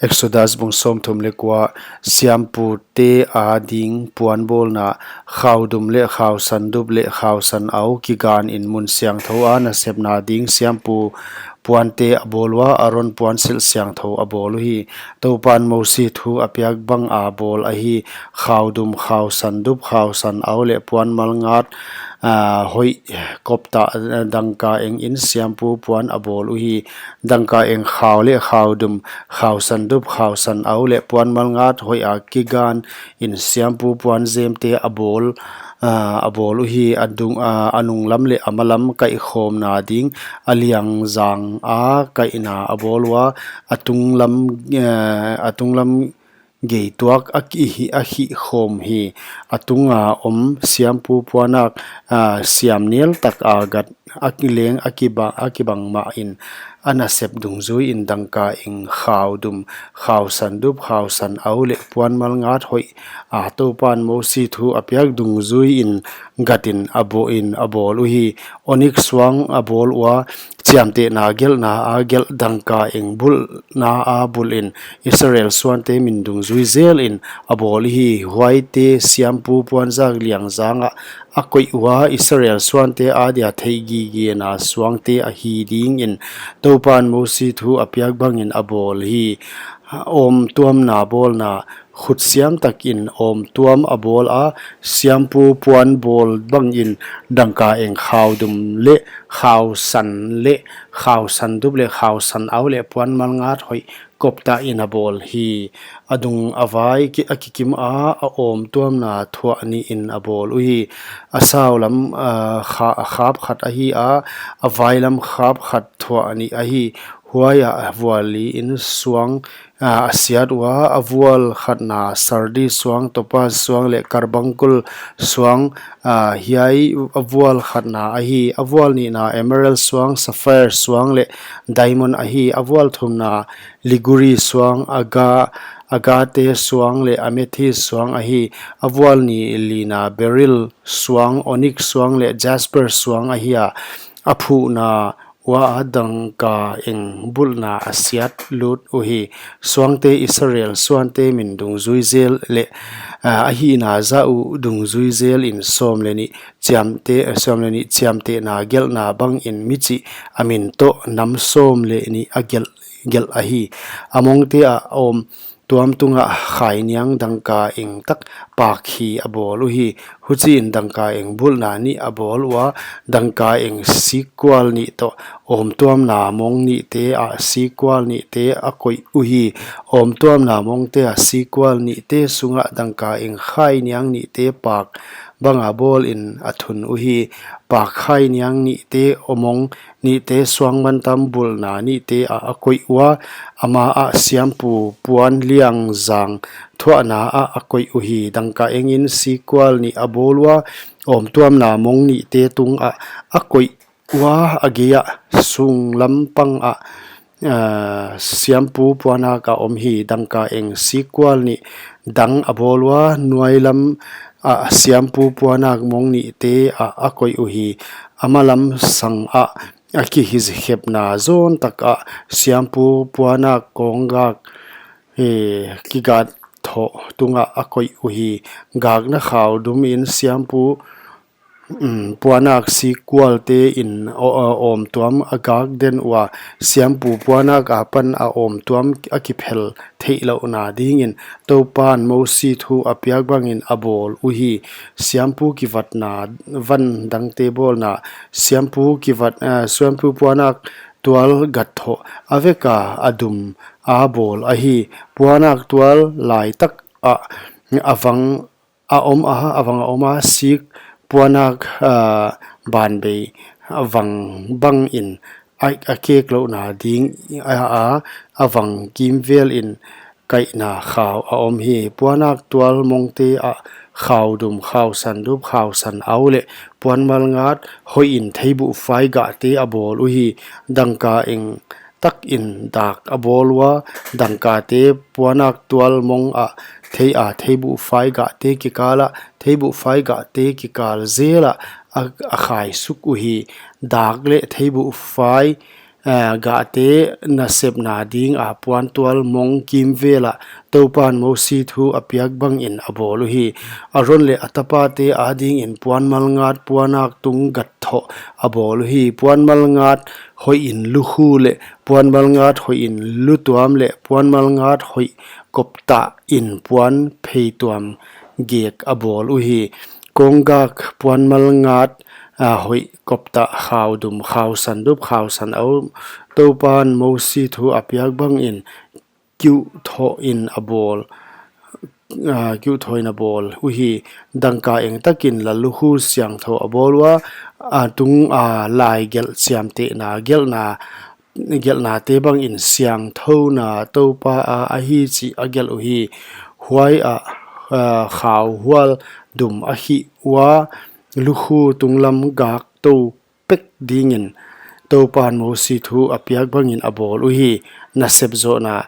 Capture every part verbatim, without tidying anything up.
Exodus bung sawmthum leh kua. Siampute ading puan bawlna. Khaudum leh khausandup leh khausanau kigan in mun siangthou a nasepna ding siampu puante a bawl ua, Aron puansilh siangthou a bawl uhi. Toupan Mosi thu a piak bang a bawl ahi. Khaudum, khausandup, khausanau leh puan malngat, ah, hoih kopta, ah, dangka eng in siampu puan a bawl uhi. Dangka eng khau leh khaudum, khausandup, khausanau leh puan malngat hoih a kigan in siampu puan zemte a bawl, ah, a bawl uhi. A dung, ah, a nunglam leh a malam kaihkhawmna ding a liangzang a kaihna a bawl ua, a tunglam, eh, a tunglam geituak a ki-, hi-, a hihkhawm hi. A tunga om siampu puanak, ah, siamnel tak a gat a kileng a kibang, a kibang mah in a nasep dungzui in dangka eng khaudum, khausandup, khausanau leh puan malngat hoih a Toupan Mosi thu a piak dungzui in gat in a bawl in a bawl uhi. Onik suang a bawl ua, chiamtehna gelhna a gelh dangka eng bulhna a bulh in Israel suante min dungzui zel in a bawl hi. Huaite siampu puanzak liangzang ah a koih ua, Israel suante adia theihgigena suangte ahi ding in Toupan Mosi thu a piak bang in a bawl hi. Awmtuamna bawlna. Khutsiam tak in awmtuam a bawl a, siampu puan bawl bang in dangka eng khaudum leh khausan leh khausandup leh khausanau leh puan malngat hoih kopta in a bawl hi. A dung a vai ki-, a kikim a, a awmtuamna thuah nih in a bawl uhi. A saulam, ah, kha-, khap khat ahi a, a vailam khap khat thuah nih ahi. Huai ah vual li in suang, ah, a siat ua, a vual khatna sardi suang, topaz suang leh karbangkul suang, ah, hiai a vual khatna ahi. A vual nihna emerald suang, sapphire suang leh diamond ahi. A vual thumna liguri suang, aga-, agate suang leh amethyst suang ahi. A vual nih lina beryl suang, onyx suang leh jasper suang ahi a. A phuhna ua dangka eng bulhna a siat lut uhi. Suangte Israel suante min dungzui zel leh, ah, a hihna zah uh dungzui zel in sawm leh nih chiamte, sawm leh nih chiamtehna gelhna bang in michih a min toh nam sawm leh nih a gelh, gelh ahi. A mongte ah awm tuam tungah khainiang dangka eng tak pak hi a bawl uhi. Huchiin dangka eng bulhna nih a bawl ua, dangka eng sikkual nih toh awmtuamna mong nihte ah sikkual nihte a koih uhi. Awmtuamna mongte ah sikkual nihte sungah dangka eng khainiang nihte pak banga bawl in a thun uhi. Pak khainiang nihte awmong nihte suang mantam bulhna nihte ah a koih ua, ama ah siampu puan liangzang thuahna ah a koih uhi. Dangka eng in sikkual nih a bawl ua, awmtuamna mong nihte tungah a koih ua, a gei ah sunglam pang ah, ah, siampu puanak a om hi. Dangka eng sikkual nih dang a bawl ua, nuailam ah siampu puanak mong nihte ah a koih uhi. A malam sang ah a kihikhepna zawn tak ah siampu puanak kawnggak, eh, kigat thoh tungah a koih uhi. Gakna khaudum in siampu, um, puanak sikkualte in aw-, aw-, awmtuam a gak den ua, siampu puanak apan a awmtuam a kiphel theihlouhna dingin Toupan Mosi thu a piak bangin a bawl uhi. Siampu kivatna van dangte bawlna. Siampu kivat, ah, siampu puanak tual gat thoh a veka a dum a bawl ahi. Puanak tual laitak ah a vang a om a, a vang a om a, sik puanak, ah, banbei a vang bangin a, a keklouhna ding a, a, a vang kimvel in kaihna khau a om hi. Puanak tual mongte ah khaudum, khausandup, khausanau leh puan malngat hoihin theibuhfai gahte a bawl uhi. Dangka eng takin dak a bawl ua, dangkate puanak tual mong ah thei a theibuhfai gahte kikal ah, theibuhfai gahte kikal zel ah a, a khaisuk uhi. Dak leh theibuhfai gahte nasepna ding a puantual mong kimvel ah Toupan Mosi thu a piak bangin a bawl uhi. Aron leh a tapate adingin puan malngat puanak tung gat thoh a bawl uhi. Puan malngat hoihin lukhu leh puan malngat hoihin lutuam leh puan malngat hoih koptah in puan pheituam gek a bawl uhi. Konggak puan malngat hoih koptah khau dum, khau sandup, khau san a um. Toupan Mosi thu a piak bangin kiuhthoh in a bawl, kiuhthoh in a bawl uhi. Dangka eng takin lallukhu siangthou a bawl ua, a tung a lai gelh chiamtehna gelhna gelhnate bangin siangthouna Toupa a ahi chih a gelh uhi. Huai ah khau hual dum a khih ua, lukhu tunglam gak tou pek dingin Toupan Mosi thu a piak bangin a bawl uhi. Nasep zohna: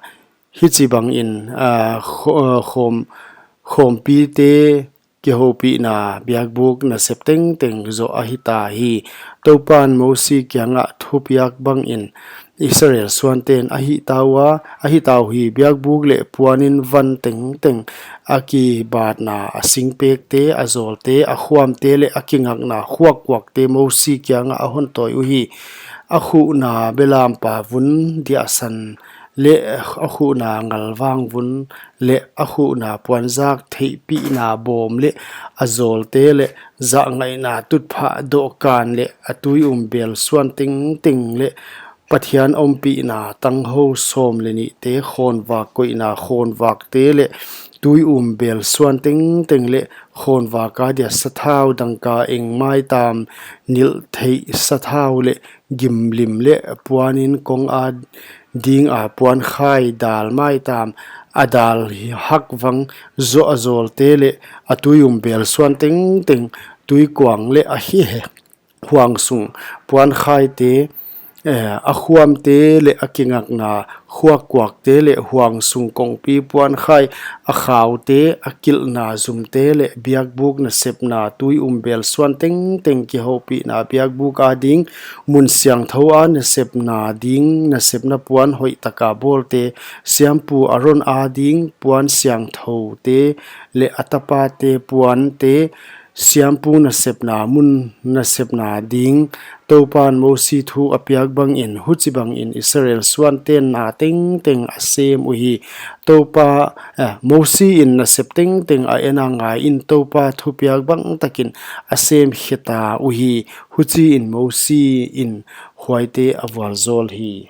Hichibangin khawm, khawmpite kihoupihna biakbuk nasep tengteng zoh ahita hi. Toupan Mosi kiangah thupiak bangin Israel suanten a hihta ua, a hihta uhi. Biakbuk leh puanin van tengteng, a kibatna a singpekte, a zawlte, a khuamte leh a kingakna khuakkuakte Mosi kiangah a hontawi uhi. A khuhna belampa vun diahsan leh a khuhna ngalvang vun leh a khuhna puanzak theihpihna bawm leh a zawlte leh zahngaihna tutphah dohkan leh a tui um bel suan tengteng leh Pathian ompihna tanghou sawm leh nihte khawnvak koihna khawnvakte leh tui um bel suan tengteng leh khawnvak adia sathau dangka eng maitam nilh theih sathau leh gimlim leh puanin kong adinga puankhai dal maitam a dal hak vang zoh a zawlte leh a tui um bel suan tengteng, tuikuang leh a hihe huangsung puankhaite, a khuamte leh a kingakna khuakkuakte leh huangsung kongpi puankhai, a khaute, a kilhna zumte leh biakbuk nasepna tui um bel suan tengteng kihoupihna biakbuk ading, mun siangthou a nasepna ding nasepna puan hoihtaka bawlte, siampu Aron ading puan siangthoute leh a tapate puante, siampu nasepna mun nasepna ding, Toupan Mosi thu a piak bangin huchibangin Israel suanten na tengteng a sem uhi. Toupa, Mosi in nasep tengteng a en a, ngaiin, Toupa thupiak bang takin a sem kheta uhi. Huchiin Mosi in huaite a vualzawl hi.